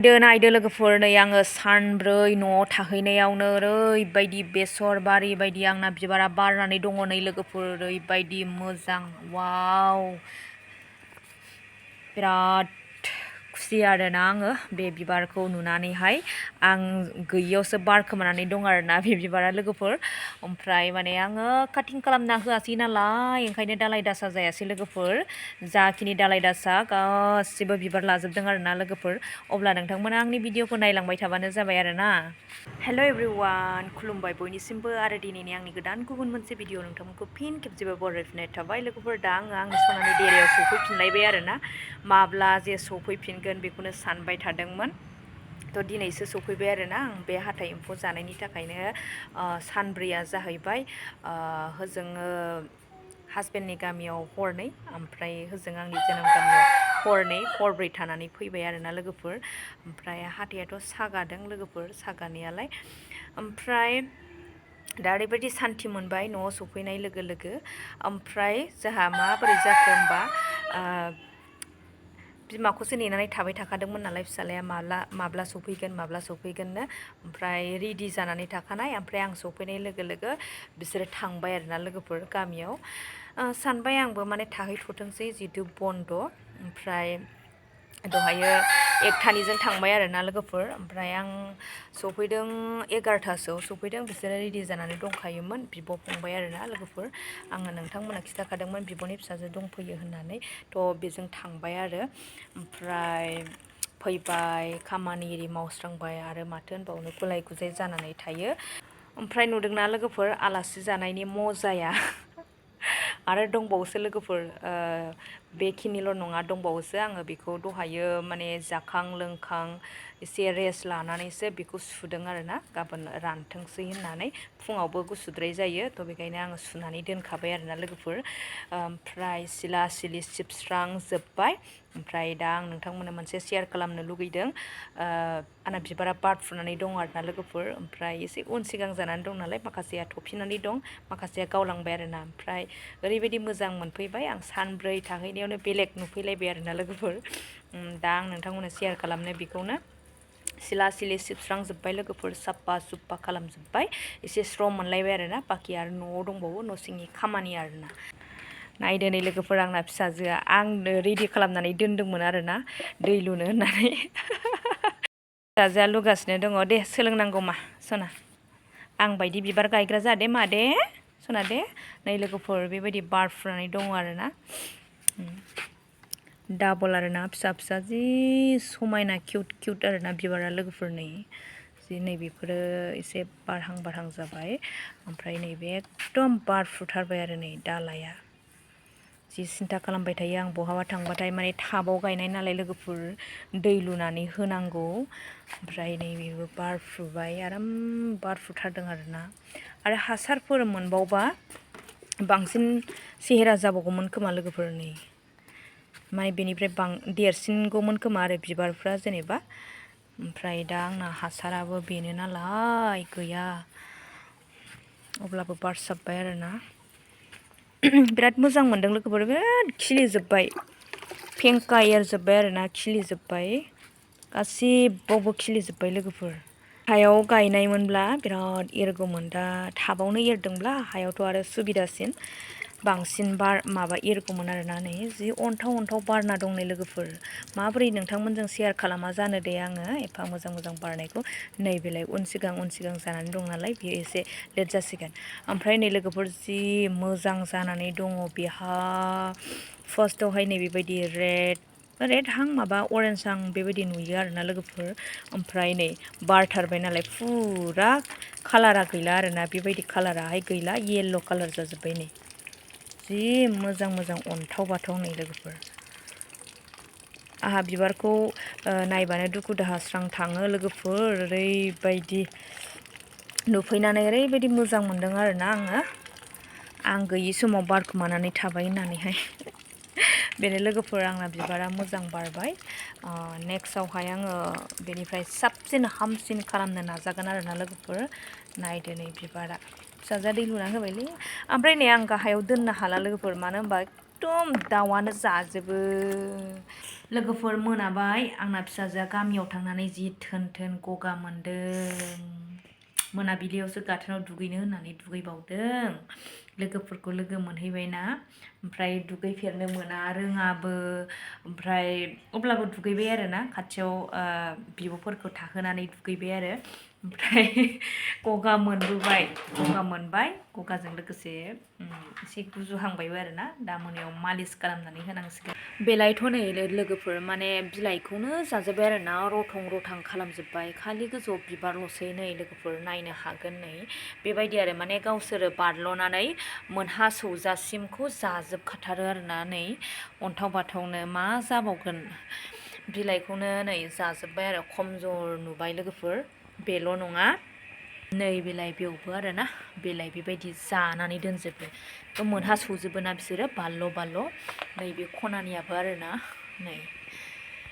नायदो लोगोफोर नै आङो सानब्रै न'आव थाहैनायावनो ओरैबायदि बेसर बारि बायदि आंना बिबारा बारनानै दङ नै लोगोफोर ओरैबायदि मोजां वाव बिराद खुसि आरोना आङो बे बिबारखौ नुनानैहाय आं गैयियावसो बारखोमानानै दं आरोना बे बिबारा लोगोफोर ओमफ्राय माने आङो काटिं खालामना होआसै नालाय ओंखायनो दालाय दासा जायासै लोगोफोर जाखिनि दालाय दासा गासिबो बिबार लाजोबदों आरोना लोगोफोर अब्ला नोंथांमोना आंनि भिडिअखौ नायलांबाय थाबानो जाबाय आरोना हेल' एभ्रिवान खुलुमबाय बयनिसिमबो आरो दिनैनि आंनि गोदान गुबुन मोनसे भिडिअ नोंथांमोनखौ फिन खेबसेबो बरायफिननाय थाबाय लोगोफोर दा आंनि सनानि देरायाव सफैफिनलायबाय आरोना माब्ला जे सफैफिनगोन बेखौनो सानबाय थादोंमोन थ' दिनैसो सफैबाय आरोना आं बे हाथाइ एम्फौ जानायनि थाखायनो सानब्रैया जाहैबाय होजोङो हासबेन्डनि गामियाव हरनै ओमफ्राय होजों आंनि जोनोम गामियाव हरब्रै थानानै फैबाय आरोना लोगोफोर ओमफ्राय हाथायाथ' सागादों लोगोफोर सागानायालाय ओमफ्राय दा ओरैबायदि सान्थि मोनबाय न'आव सफैनाय लोगो लोगो ओमफ्राय जोंहा माबोरै जाखो होमबा बिमाखौसो नेनानै थाबाय थाखादोंमोन नालाय फिसालाया माब्ला सफैगोननो ओमफ्राय रेडि जानानै थाखानाय ओमफ्राय आं सफैनाय लोगो लोगो बिसोरो थांबाय आरोना लोगोफोर गामियाव सानबाय आंबो माने थाहैथ'थोंसै जिहेतु बन्द' ओमफ्राय दहायो 1थानिजों थांबाय आरोना लोगोफोर ओमफ्राय आं सफैदों 11थासोआव सफैदों बिसोरो रेडि जानानै दंखायोमोन बिब' फंबाय आरोना लोगोफोर आङो नोंथांमोना खिन्थाखादोंमोन बिब'नि फिसाजो दंफैयो होननानै थ' बेजों थांबाय आरो ओमफ्राय फैबाय खामानि एरि मावस्रांबाय आरो माथो होनबावनो गुलाय गुजाय जानानै थायो ओमफ्राय नुदोंना लोगोफोर आलासि जानायनि मजाया आरो दंबावोसो लोगोफोर बेखिनिल' नङा दंबावोसो आङो बेखौ दहायो माने जाखां लोंखां एसे रेस्ट लानानैसो बेखौ सुदों आरोना गाबोन रानथोंसै होननानै फुङावबो गुसुद्राय जायो थ' बेखायनो आङो सुनानै दोनखाबाय आरोना लोगोफोर ओमफ्राय सिला सिलि सिबस्रांजोब्बाय ओमफ्राय दा आं नोंथांमोननो मोनसे शेयार खालामनो लुगैदों आंना बिबारा बारफुनानै दं आरोना लोगोफोर ओमफ्राय एसे उन सिगां जानानै दं नालाय माखासेया थफिनानै दं माखासेया गावलांबाय आरोना ओमफ्राय ओरैबायदि मोजां मोनफैबाय आं सानब्रै थाहैनायावनो बेलेग नुफैलायबाय आरोना लोगोफोर दा आं नोंथांमोननो शेयार खालामनो बेखौनो सिला सिलि सिबस्रांजोब्बाय लोगोफोर साफा सुफा खालामजोब्बाय एसे स्र' मोनलायबाय आरोना बाखि आरो न'आव दंबावो न' सिंनि खामानि आरोना नायदो नै लोगोफोर आंना फिसाजोआ आंनो रेडि खालामनानै दोनदोंमोन आरोना दै लुनो होननानै फिसाजोआ लुगासिनो दङ दे सोलोंनांगौ मा सना आं बायदि बिबार गायग्रा जादे मा दे सना दे नै लोगोफोर बेबायदि बारफुनानै दङ आरोना डाबल आरोना फिसा फिसा जि समायना किउट आरोना बिबारा लोगोफोर नै जि नैबेफोरो एसे बारहां जाबाय ओमफ्राय नैबे एकदम बारफुथारबाय आरो नै दालाया जि सिन्था खालामबाय थायो आं बहाबा थांबाथाय माने टाबाव गायनाय नालाय लोगोफोर दै लुनानै होनांगौ ओमफ्राय नैबेबो बारफुबाय आराम बारफुथारदों आरोना आरो हासारफोर मोनबावबा बांसिन सेहेरा जाबावगौमोन खोमा लोगोफोर नै माने बेनिफ्राय देरसिनगौमोन खोमा आरो बिबारफ्रा जेनेबा ओमफ्राय दा आंना हासाराबो बेनो नालाय गैया अब्लाबो बारसाबबाय आरोना बिराद मोजां मोनदों लोगोफोर बिराद खिलिजोब्बाय फेंखा एरजोब्बाय आरोना खिलिजोब्बाय गासिबावबो खिलिजोब्बाय लोगोफोर हायाव गायनायमोनब्ला बिराद एरगौमोन दा टाबावनो एरदोंब्ला हायावथ' आरो सुबिदासिन बांसिन माबा एरगौमोन आरोना नै जि अन्थाव बारना दं नै लोगोफोर माबोरै नोंथांमोनजों शेयार खालामा जानो दे आङो एफा मोजां बारनायखौ नैबेलाय उन सिगां जानानै दं नालाय बेयो एसे लेट जासिगोन ओमफ्राय नै लोगोफोर जि मोजां जानानै दङ बेहा फार्स्टआवहाय नै बेबायदि रेडहां माबा अरेन्जहां बेबायदि नुयो आरोना लोगोफोर ओमफ्राय नै बारथारबाय नालाय फुरा कालारा गैला आरोना बेबायदि कालाराहाय गैला येल्ल' कालार जाजोब्बाय नै जि मोजां अन्थाव बाथाव नै लोगोफोर आंहा बिबारखौ नायबानो दुखु दाहा स्रां थाङो लोगोफोर ओरैबायदि नुफैनानै ओरैबायदि मोजां मोनदों आरोना आं गैयि समाव बारखोमानानै थाबाय होननानैहाय बेनो लोगोफोर आंना बिबारा मोजां बारबाय नेक्स्टआवहाय आङो बेनिफ्राय साबसिन हामसिन खालामनो नाजागोन आरोना लोगोफोर नायदो नै बिबारा फिसाजोआ दै लुना होबायलै ओमफ्राय नै आं गाहायाव दोननो हाला लोगोफोर मानो होनबा एकदम दाउआनो जाजोबो लोगोफोर मोनाबाय आंना फिसाजोआ गामियाव थांनानै जि थोन थोन गगा मोनदों मोनाबिलियावसो गाथोनाव दुगैनो होननानै दुगैबावदों लोगोफोरखौ लोगो मोनहैबायना ओमफ्राय दुगैफेरनो मोना रोङाबो ओमफ्राय अब्लाबो दुगैबाय आरोना खाथियाव बिब'फोरखौ थाहोनानै दुगैबाय आरो ओमफ्राय गगा मोनबाय गगाजों लोगोसे एसे गुजुहांबायबो आरोना दा मोनायाव मालिस खालामनानै होनांसिगोन बेलायथ' नै लोगोफोर माने बिलाइखौनो जाजोब्बाय आरोना रथं रथां खालामजोब्बाय खालि गोजौआव बिबारल'सै नै लोगोफोर नायनो हागोन नै बेबायदि आरो माने गावसोरो बारल'नानै मोनहासौजासिमखौ जाजोबखाथारो आरोना नै अन्थाव बाथावनो मा जाबावगोन बिलाइखौनो नै जाजोब्बाय आरो खमजर नुबाय लोगोफोर बेल' नङा नै बिलाइ बेवबो आरोना बिलाइ बेबायदि जानानै दोनजोबो मोनहासौजोबो ना बिसोरो बाल्ल' नैबे खनानियाबो आरोना नै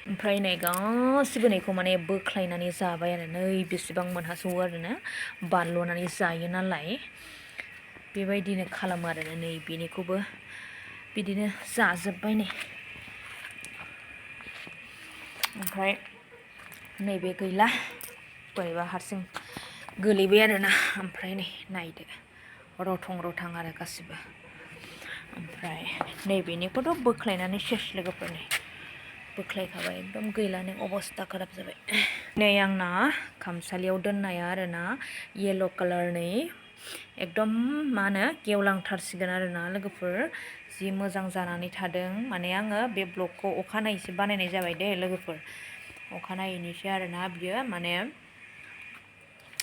ओमफ्राय नै गासिबो नैखौ माने बोख्लायनानै जाबाय आरो नै बेसेबां मोनहासौवो आरोना बारल'नानै जायो नालाय बेबायदिनो खालामो आरो नै बेनिखौबो बिदिनो जाजोब्बाय नै ओमफ्राय नैबे गैला बोरैबा हारसिं गोलैबाय आरोना ओमफ्राय नै नायदो रथं रथां आरो गासिबो ओमफ्राय नैबेनिखौथ' बोख्लायनानै सेस लोगोफोरनि बोख्लायखाबाय एकदम गैलानो अबस्था खाराब जाबाय नै आंना खामसालियाव दोननाया आरोना येल' कालारनि एकदम मा होनो गेवलांथारसिगोन आरोना लोगोफोर जि मोजां जानानै थादों माने आङो बे ब्लगखौ अखानायैसो बानायनाय जाबाय दे लोगोफोर अखानायैनिसो आरोना बियो माने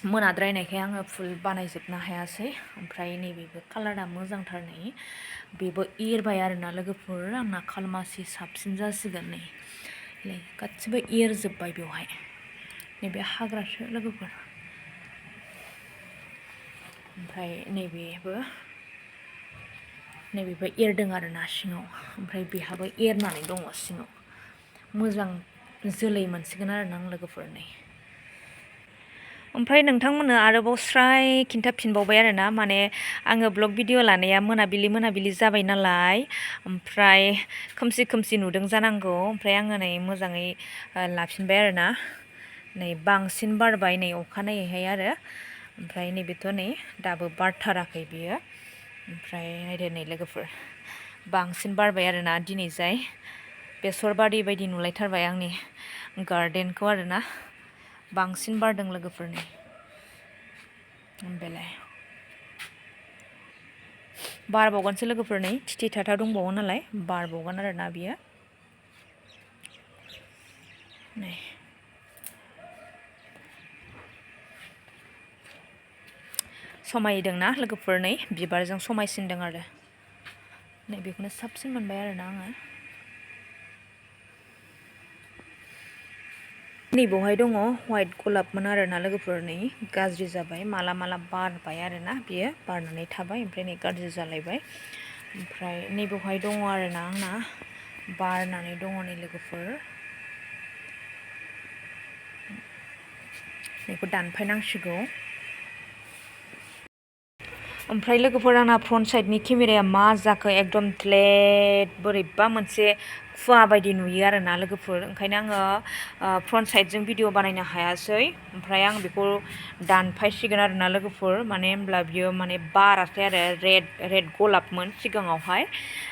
मोनाद्रायनायखाय आङो फुल बानायजोबनो हायासै ओमफ्राय नैबेबो कालारा मोजांथार नै बेबो एरबाय आरोना लोगोफोर आंना खालमासि साबसिन जासिगोन नै गासिबो एरजोब्बाय बेवहाय नैबे हाग्रासो लोगोफोर ओमफ्राय नैबेबो एरदों आरोना सिङाव ओमफ्राय बेहाबो एरनानै दङ सिङाव मोजां जोलै मोनसिगोन आरोना आं लोगोफोर नै ओमफ्राय नोंथांमोननो आरोबाव स्राय खिन्थाफिनबावबाय आरोना माने आङो ब्लग भिडिअ लानाया मोनाबिलि जाबाय नालाय ओमफ्राय खोमसि नुदों जानांगौ ओमफ्राय आङो नै मोजाङै लाफिनबाय आरोना नै बांसिन बारबाय नै अखानायैहाय आरो ओमफ्राय नैबेथ' नै दाबो बारथाराखै बियो ओमफ्राय नायदो नै लोगोफोर बांसिन बारबाय आरोना दिनैजाय बेसर बारि बायदि नुलायथारबाय आंनि गार्डेनखौ आरोना बांसिन बारदों लोगोफोरनि बेलाय बारबावगोनसो लोगोफोरनि थिथि थाथा दंबावो नालाय बारबावगोन आरोना बियो नै समायदोंना लोगोफोर नै बिबारजों समायसिनदों आरो नै बेखौनो साबसिन मोनबाय आरोना आङो नैबावहाय दङ व्हाइट गलापमोन आरोना लोगोफोर नै गाज्रि जाबाय माला बारबाय आरोना बियो बारनानै थाबाय ओमफ्राय नै गाज्रि जालायबाय ओमफ्राय नैबावहाय दङ आरोना आंना बारनानै दङ नै लोगोफोर बेखौ दानफायनांसिगौ ओमफ्राय लोगोफोर आंना फ्रन्ट साइडनि केमेराया मा जाखो एकदम फ्लेट बोरैबा मोनसे खुवा बायदि नुयो आरोना लोगोफोर ओंखायनो आङो फ्रन्ट साइडजों भिडिअ बानायनो हायासै ओमफ्राय आं बेखौ दानफायसिगोन आरोना लोगोफोर माने होमब्ला बियो माने बारासै आरो रेड गलापमोन सिगाङावहाय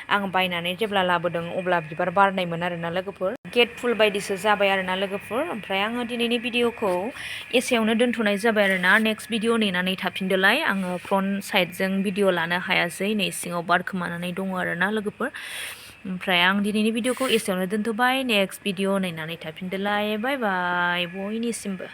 आं बायनानै जेब्ला लाबोदों अब्ला बिबार बारनायमोन आरोना लोगोफोर गेट फुल बायदिसो जाबाय आरोना लोगोफोर ओमफ्राय आङो दिनैनि भिडिअखौ एसेयावनो दोनथ'नाय जाबाय आरोना नेक्स्ट भिडिअ नेनानै थाफिनदोलाय आङो फ्रन्ट साइडजों भिडिअ लानो हायासै नै सिङाव बारखोमानानै दङ आरोना लोगोफोर ओमफ्राय आं दिनैनि भिडिअखौ एसेयावनो दोनथ'बाय नेक्स्ट भिडिअ नायनानै थाफिनदोलाय बाय बाय बयनिसिमबो